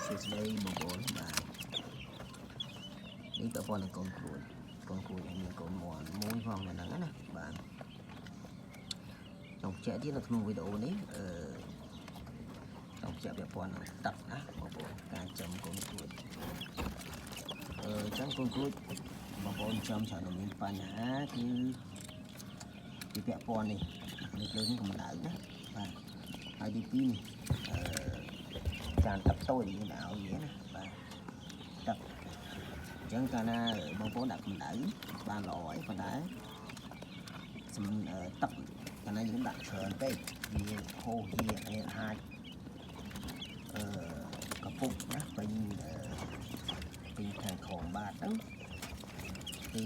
សួស្តីបងប្អូនបាទនេះពាក់ព័ន្ធនឹងកូនក្រួចកូនក្រួចហើយមានកូនមាន់មួយផងនៅហ្នឹងណាបាទចង់បញ្ជាក់ទៀតនៅក្នុងវីដេអូនេះអឺចង់បញ្ជាក់ពាក់ព័ន្ធនឹងទឹកណាបងប្អូនការចំកូនក្រួចអឺចឹងកូនក្រួចបងប្អូនចំច្រើនតែមានបញ្ហាគឺពីពាក់ព័ន្ធនេះនេះលើនេះកម្ដៅណាបាទហើយទី2នេះអឺចានទឹកតូចយើងដាក់ឲ្យវាណាបាទទឹកអញ្ចឹងកាលណាបងប្អូនដាក់កម្ដៅបានល្អហើយប៉ុន្តែសំទឹកកាលណាយើងដាក់ច្រើនពេកវាហូរហៀវាអាចអឺកពុកណាពេញពេញខាងក្រោមបាតហ្នឹងគឺ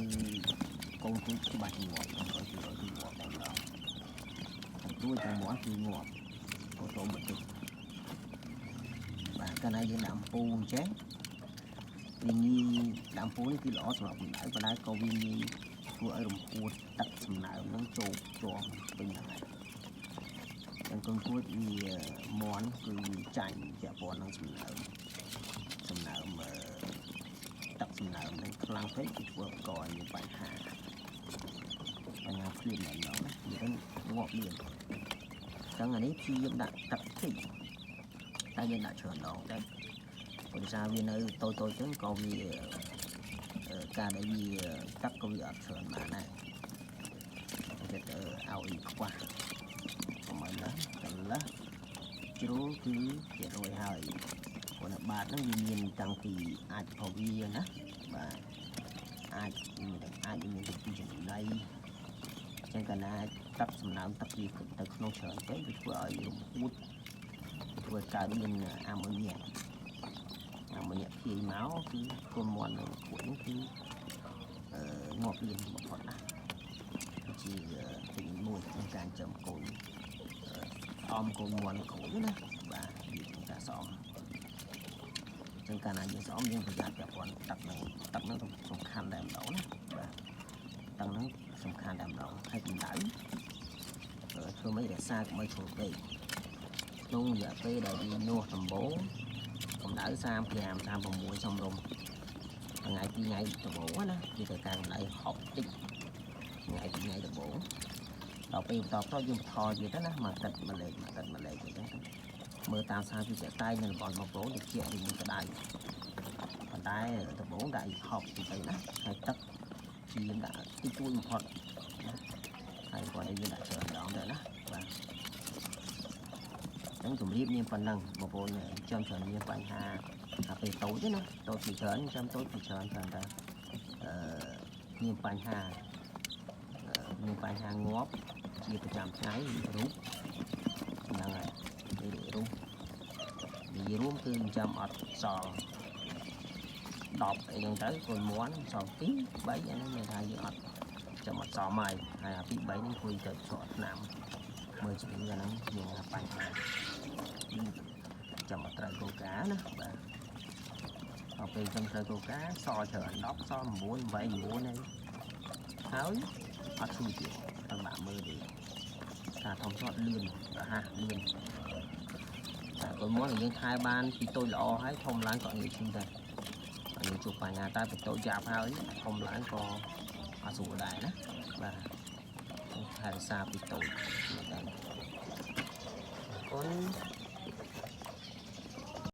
កូនគូច្បាស់ជាងាប់100%គឺងាប់តែម្ដងទាំងទួយទាំងមាន់គឺងាប់automatic បាទកាលណាយើងដាក់អំពូអញ្ចឹងវាងាយដាក់អំពូនេះគឺល្អសម្រាប់កម្ដៅប៉ុន្តែក៏វាងាយធ្វើឲ្យរំហួតទឹកសំណើមហ្នឹងចូលជាំពេញហ្នឹងហើយចឹងកូនគួចវាមន់គឺវាចាញ់ពាក់ព័ន្ធនឹងសំណើមសំណើមទឹកសំណើមហ្នឹងខ្លាំងពេកគឺធ្វើកឲ្យមានបញ្ហាបញ្ហាភ្លាមតែម្ដងណានិយាយទៅងាប់លឿនចឹងអានេះព្យាយាមដាក់ទឹកតិចតែយើងដាក់ច្រើនដងដែរព្រោះសារវានៅតូចតូចចឹងក៏វាការដែលវាទឹកក៏វាអត់ច្រើនបានដែរចិត្តឲ្យខ្វះប្រហែលណាកន្លះជ្រុលគឺជារយហើយព្រោះនៅបាតហ្នឹងវាមានតាំងពីអាចរបស់វាណាបាទអាចមានទាំងអាចមានទាំងពីចំណីចឹងកាលណាទឹកសំណើមទឹកវាទៅក្នុងច្រើនពេកវាធ្វើឲ្យរំហួតធ្វើឲ្យកើតមានអាម៉ូញ៉ាអាម៉ូញ៉ាភាយមកគឺកូនមាន់នឹងគួចហ្នឹងគឺអឺងាប់លឿនបំផុតណាជាទីមួយក្នុងការចំកូនអមកូនមាន់ក្រូចណាបាទវាក្នុងការស្អំចឹងកាលណាយើងស្អំយើងប្រយ័ត្នពាក់ព័ន្ធទឹកហ្នឹងទឹកហ្នឹងសំខាន់ដែរម្ដងណាបាទទឹកហ្នឹងសំខាន់ដែរម្ដងហើយកម្ដៅធ្វើម៉េចរក្សាកុំឲ្យជ្រុលពេកក្នុងរយៈពេលដែលវាញាស់ដំបូងកម្ដៅ35 36សំរុំថ្ងៃពីរថ្ងៃដំបូងណាវាត្រូវការកម្ដៅហប់តិចថ្ងៃពីរថ្ងៃដំបូងដល់ពេលបន្តទៅយើងបន្ថយវាទៅណាមួយទឹកមួយលេខមួយទឹកមួយលេខអញ្ចឹងទៅមើលតាមសារវិទ្យាតែនៅតំបន់បងប្អូនតិចឬមួយក្ដៅប៉ុន្តែដំបូងដាក់ហប់តិចទៅណាហើយទឹកព្យាយាមដាក់តិចតួចបំផុតណាហើយគាត់ឲ្យយើងដាក់ច្រើនដងទៅណាបាទហ្នឹងជំរាបមានប៉ុណ្ណឹងបងប្អូនចាំច្រើនមានបញ្ហាអាពេលតូចទេណាតូចពីច្រើនចាំតូចពីច្រើនច្រើនតែអឺមានបញ្ហាមានបញ្ហាងាប់ជាប្រចាំថ្ងៃរូបហ្នឹងហើយពេលរូបនិយាយរួមគឺចាំអត់សល់10អីហ្នឹងទៅកូនមន់សល់2 3អាហ្នឹងមានថាយើងអត់ចាំអត់សមហើយហើយអា2 3ហ្នឹងគួយទៅស្រកថ្នាំមើលជំងឺអាហ្នឹងមានបញ្ហាចាំអត់ត្រូវគោលការណ៍ណាបាទដល់ពេលចាំត្រូវគោលការណ៍សល់ច្រើន10សល់9 8 9ហើយហើយអត់ឈឺទៀតអត់បាក់មើលទេការធំធាត់លឿនរហ័សលឿនតែកូនមកយើងថែបានពីតូចល្អហើយធំឡើងក៏ងាយឈឺដែរអត់យើងជួបបញ្ហាតែពីតូចយ៉ាប់ហើយធំឡើងក៏អត់ស្រួលដែរណាបាទថែរក្សាពីតូចមែនតើអរគុណ។